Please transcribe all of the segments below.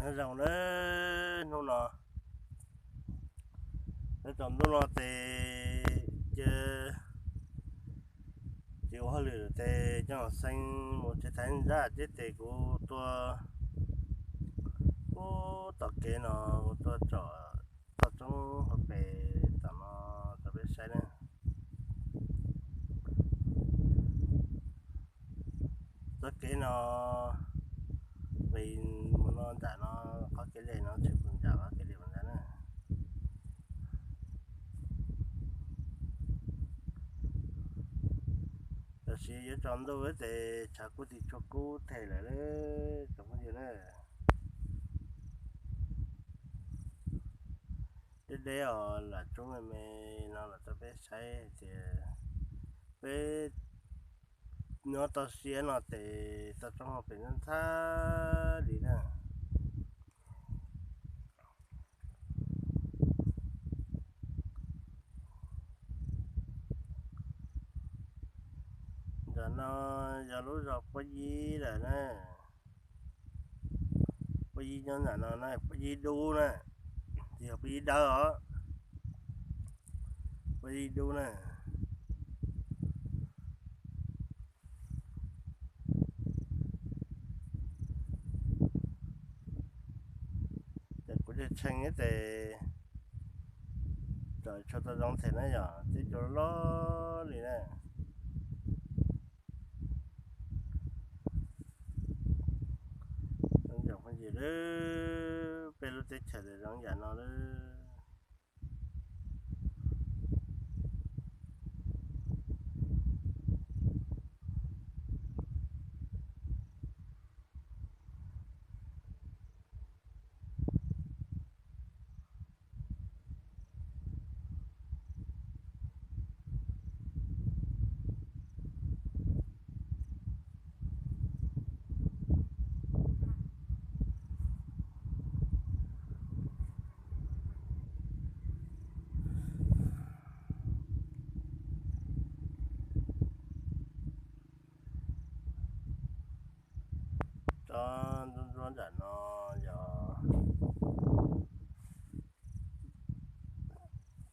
Nyob zoo nawb, hnub no nyob rau ntuj no ces cia tsis ua hauj lwm ces coj Xeeb mus tsev thaiv ntsaj thiab ces kuv tuaj ub tom kev no, kuv tuaj tsom toj roob hauv pes tom no rau peb saib na. Txoj kev no, pem mus no nram no, qhov kev lej no tshwm pus nram qhov kev lej mus ntag na. Tam sim yuav tsaus ntuj ces tshav kuj tsis tshua kub them lawm tsoom phooj ywg na. Deb deb os, lam rub me me no los rau peb saib tias peb nyob toj siab no ces toj roob hauv pes ntxhab ntxhab li na. Ntawm no yog lub zos Puab Yib lawm na. Puab Yib nyob ntawm no na, Puab Yib dub na, tsis yog Puab Yib dawb os, Puab Yib dub na. Ces kuv tshee tshee ces tawm tshuav tau zoo them na, yog teb cua loj li na. Peb lub teb chaws zoo yam no lawm. Tsob ntsuab ntsuab nram no yog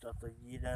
tsob Puab Yib na.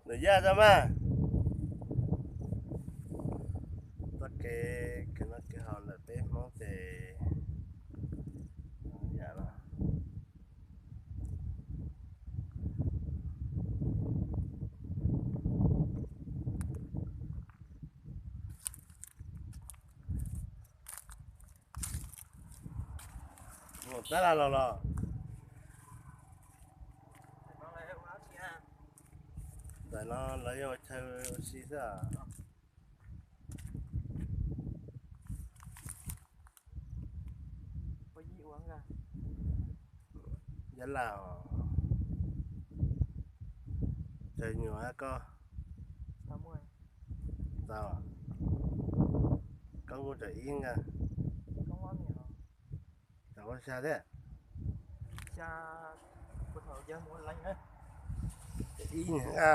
Nws yaj tau mas. Txoj kev kev no kev haus ntawm peb Hmoob ces yam no. Mus tab laj los los. Ntawm no lawv yuav ua chaw ua si xwb. Yab Laj os. Tawg nyuam koj. Tau. Koj kuj tawm ib nka. Tawm ua xya thiab. Ib nka.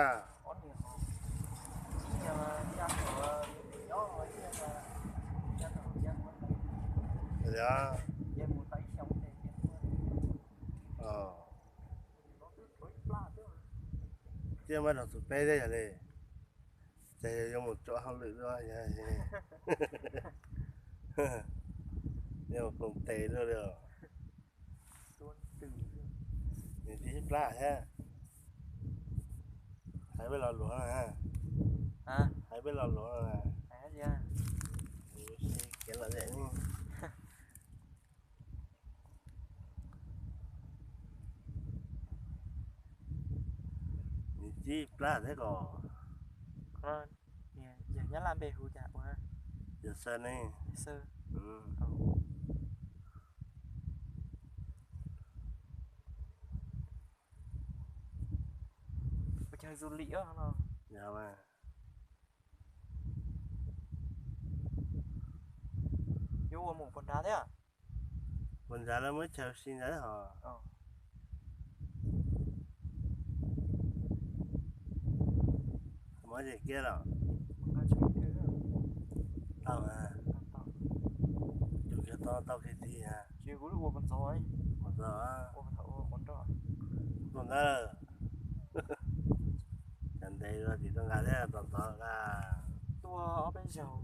Thiab mas rau tus peb thiab yog li. Ces yuav mus tso hauj lwm dua, yog koom tes dua li. Nws tib plab thiab. Hais peb lo lus na. Hais peb lo lus na. Kev lom zem ne. Nws tib plab thiab ko. Nyab Laj npe hu cas ua? Yawg Xawj ne. Xawj. Ua chaw du lịch no. Yuav ua mus puas nrad thiab? Puas nrad lawv muab chaw si ntawd hos. Muab ze kiag los? Tau, tus kiag tau tau kiag ti. Ua txog, ua txog, ua txog ntawd. Cov ntev los tsis tau nqa thiab, tos tod nqa. Tuaj ob peb zaug.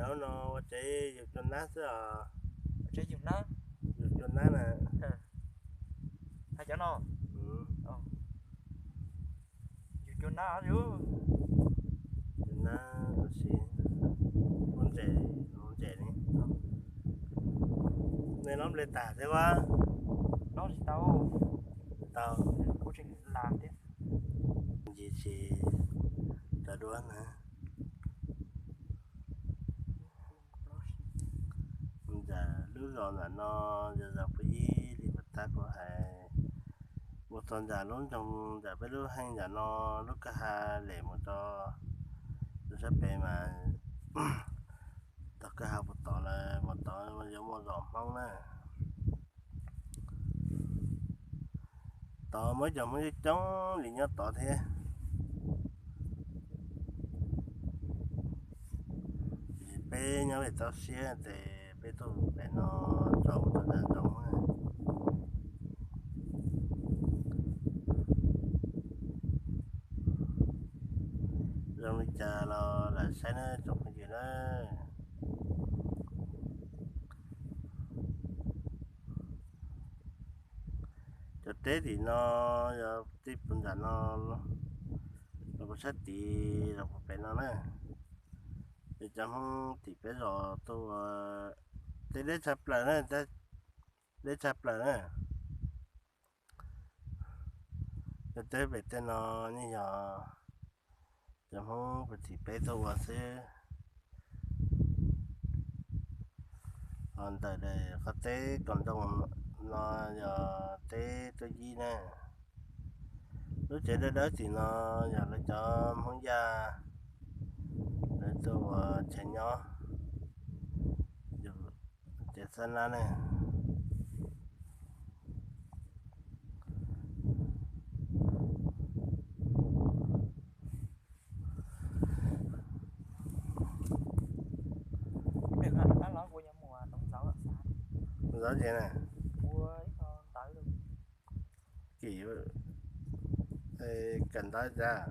Cov no ua tsev yug cua nab xwb os. Tsev yug nab? Yug cua nab na. Hais cov no? Yug cua nab yus. Cua nab si, lub ntses, lub ntses ne. Nej lob nplej tag thiab ua? Lob tsis tau. Tsis tau. Kuv tseem las thiab. Ntsis tsis tau duab na. Ntawm lub zos ntawm no, yog zos Pub Yib li puas tab kuv hais, mus txog ntawm lub nroog ntawm peb lub heej ntawm no, lub kwj ha lem mus rau, rau sab pem mas, tog kwj ha puas tod lawm mus tod yuav muaj zos Hmoob na. Tod muaj ib co Hmoob coob coob li nyob tod thiab. Ces peb nyob pem toj siab ces peb tuaj pem no tsaus rau nram nroog. Zoo li cas los lam saib nawb tsoom phooj ywg na. Cov teb tim no yog tej puag nram no, los puag sab tid los puag pem no na. Ces cov Hmoob tim peb zos tuaj ua teb deb tshaj plaws na, deb tshaj plaws na. Cov teb pem tej no yeej yog cov Hmoob puag tim peb tuaj ua xwb. Ho ntawm qhov teb kaus ntoo no yog teb Tub Yib na. Lub tsev dawb dawb tim no yog lawv cov Hmoob Yaj lawv tuaj ua chaw nyob, yog tsev xab nab ne. Ntxov ces na, kim kawm ntawv cas,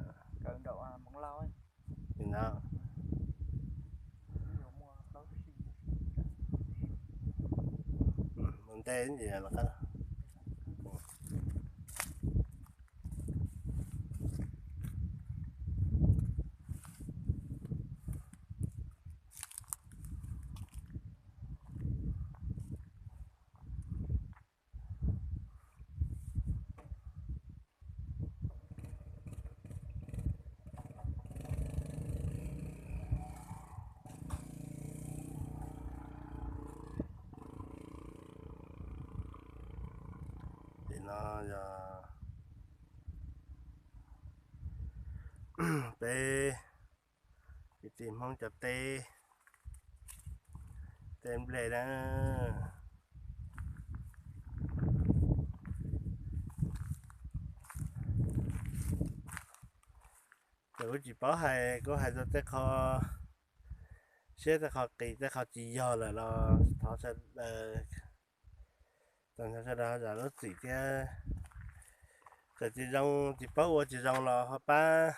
ntawd. Mus ntej ntsis los qab. Tim no yog peb kwv tij Hmoob cov teb, teb nplej na. Ces kuv tsis paub hais, kuv hais txog tej qho siab, tej qho qis, tej qho tsis yog lawm los thov sawv daws, txog sawv daws zam lub txim thiab. Txawm tsis zoo, tsis paub ua tsis zoo los ho pab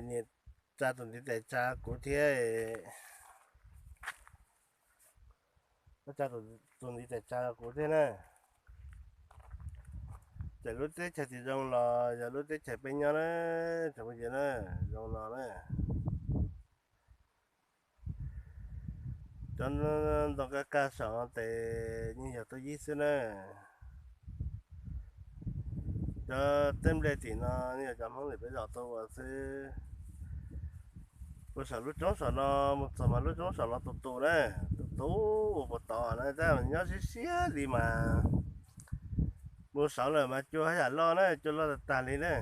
nias tsa tus ntiv tes tsa kuv thiab, tsa tus ntiv tes tsa kuv thiab na. Txawm lub teb chaws tsis zoo los yog lub teb chaws peb nyob na, tsoom phooj ywg na, zoo no na. Cov ntoo kaj kaj saum no ces yeej yog tub yib xwb na. Cov teb nplej tim no yog cov Hmoob tim peb zos tuaj ua xwb. Ua saum lub roob saum no mus txog mas lub roob saum no tus tus na, tus tus ua puas tod na, tab mas nyob siab siab li mas. Mus saud lawm mas cua haj yam loj na, cua loj tag tag li na.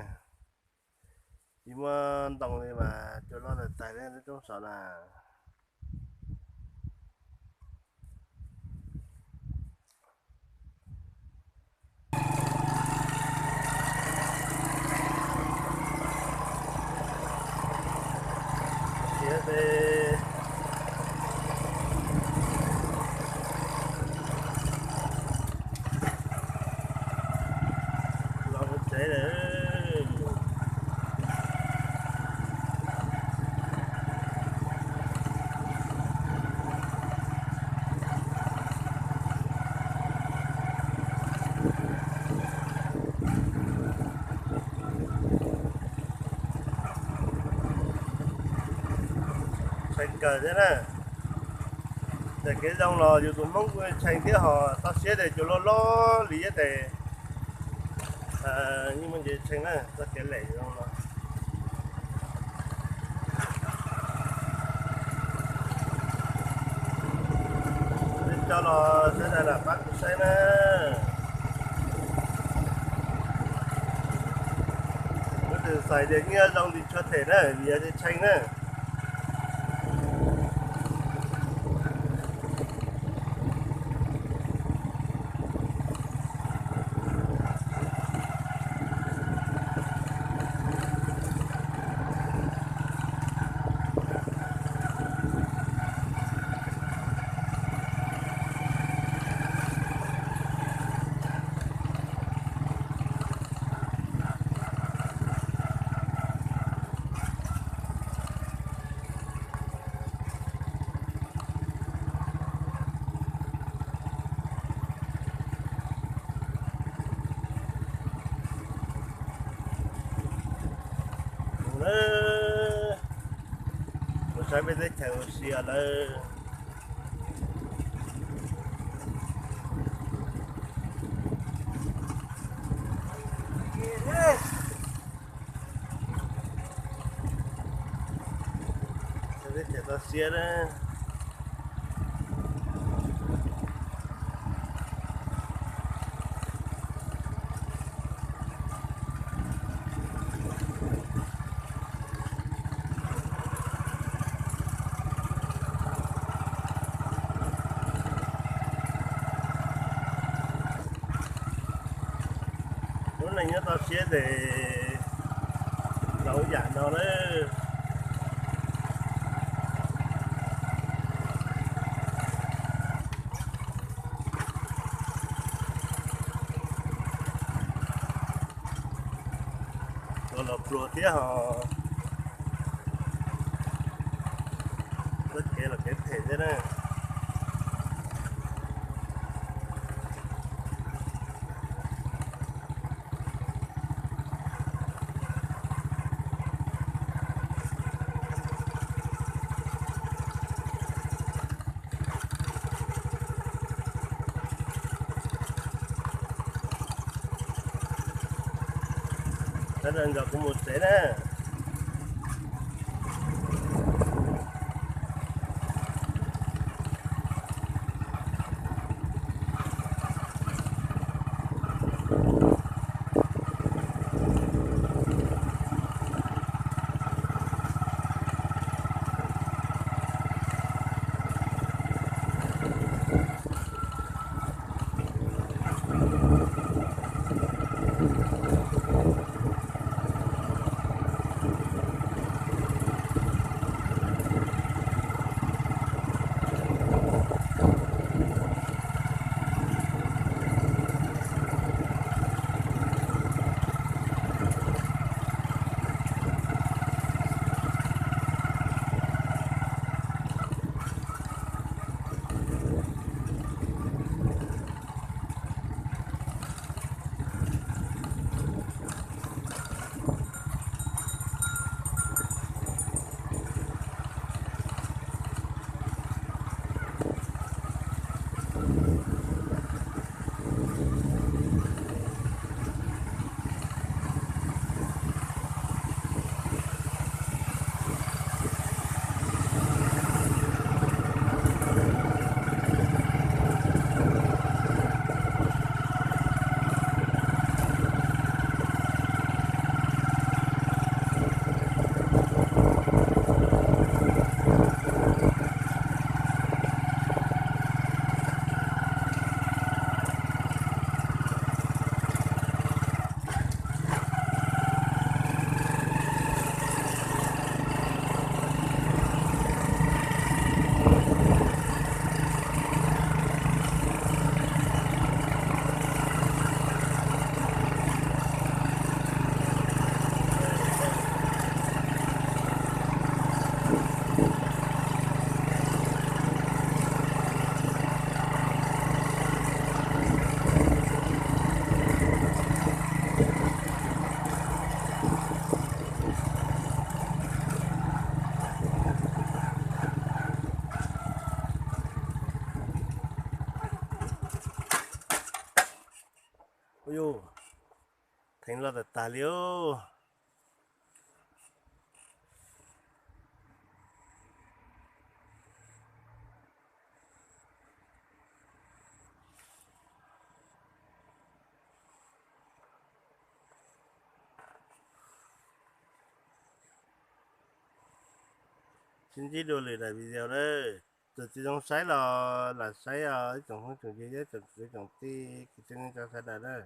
Tsis muaj ntoo li mas cua loj tag tag li lub roob saud na. Los tsev lawm. Tshee kawg thiab na. Txoj kev zoo los yus tus Hmoob kuj tshee thiab, ho toj siab tias cua loj loj li thiab ces yeej muaj ntsis tshee na, txoj kev lem zoo no. Coj los sawv daws lam pab kuv saib na. Kuv tseem xav tias yeej zoo li tshua them na, vim yog tshee na. Mus saib peb teb chaws ua si lawm. Teb chaws toj siab na. Lub neej nyob toj siab ces los yam no lawm. Los pluag thiab ho. Txoj kev los kev phem thiab na. Sawv daws nrog kuv mus tsev na. Theev loj tag tag li os. Sib ntsib dua lwm daim video na. Txawm tsis zoo saib los lam saib os ib tsoom phooj tsoom ywg, ib tsoom kwv tsoom tij kwv tij neej tsa sawv daws na.